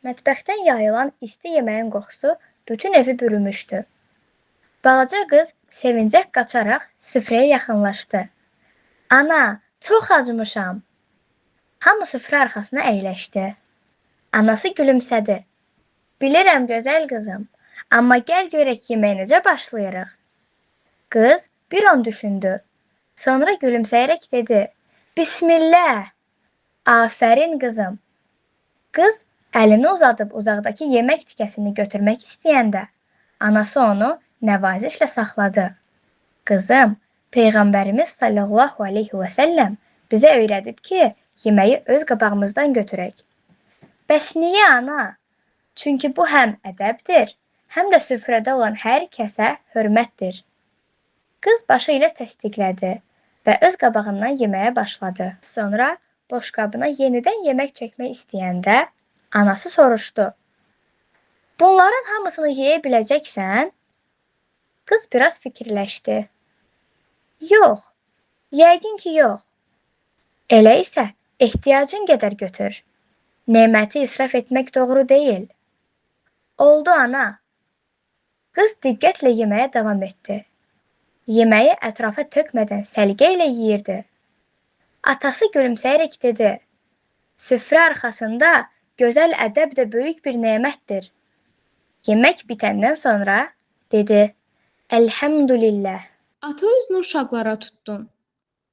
Mətbəxdən yayılan isti yeməyin qoxusu bütün evi bürümüşdü. Balaca qız sevincək qaçaraq süfrəyə yaxınlaşdı. Ana, çox acmışam. Hamı süfrə arxasına əyləşdi. Anası gülümsədi. Bilirəm gözəl qızım, amma gəl görək yeməyə necə başlayırıq. Qız bir an düşündü. Sonra gülümsəyərək dedi: Bismillah. Afərin qızım. Qız əlini uzadıb uzaqdakı yemək tikəsini götürmək istəyəndə anası onu nəvazişlə saxladı. Qızım, Peyğəmbərimiz sallallahu əleyhi və səlləm bizə öyrədib ki, yeməyi öz qabağımızdan götürək. Bəs niyə ana? Çünki bu həm ədəbdir, həm də süfrədə olan hər kəsə hörmətdir. Qız başı ilə təsdiqlədi və öz qabağından yeməyə başladı. Sonra boşqabına yenidən yemək çəkmək istəyəndə anası soruşdu: Bunların hamısını yeyə biləcəksən? Qız biraz fikirləşdi. Yox, yəqin ki yox. Elə isə ehtiyacın qədər götür. Neməti israf etmək doğru deyil. Oldu ana. Qız diqqətlə yeməyə davam etdi. Yeməyi ətrafa tökmədən səliqə ilə yeyirdi. Atası gülümsəyərək dedi: Süfrə arxasında gözəl ədəb də böyük bir nemətdir. Yemək bitəndən sonra dedi: Elhamdülillah. Ata özünü uşaqlara tutdun.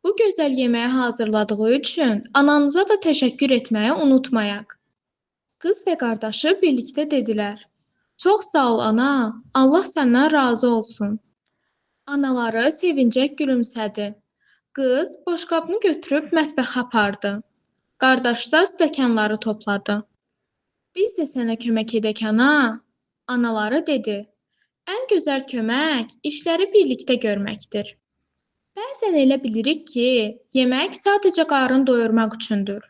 Bu gözəl yeməyi hazırladığı üçün ananıza da təşəkkür etməyi unutmayaq. Qız və qardaşı birlikdə dedilər: Çox sağ ol ana, Allah səndən razı olsun. Anaları sevincək gülümsədi. Qız boşqabını götürüb mətbəxə apardı. Qardaşı da stəkanları topladı. Biz də sənə kömək edək ana, anaları dedi. Ən gözəl kömək işləri birlikdə görməkdir. Bəzən elə bilirik ki, yemək sadəcə qarın doyurmaq üçündür.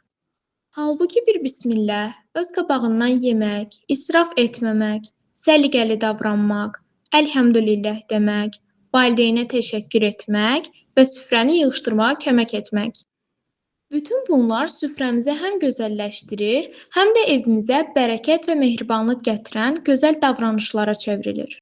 Halbuki bir bismillah, öz qabağından yemək, israf etməmək, səliqəli davranmaq, əlhəmdülillah demək, valideynə təşəkkür etmək və süfrəni yığışdırmağa kömək etmək. Bütün bunlar süfrəmizi həm gözəlləşdirir, həm də evimizə bərəkət və mehribanlıq gətirən gözəl davranışlara çevrilir.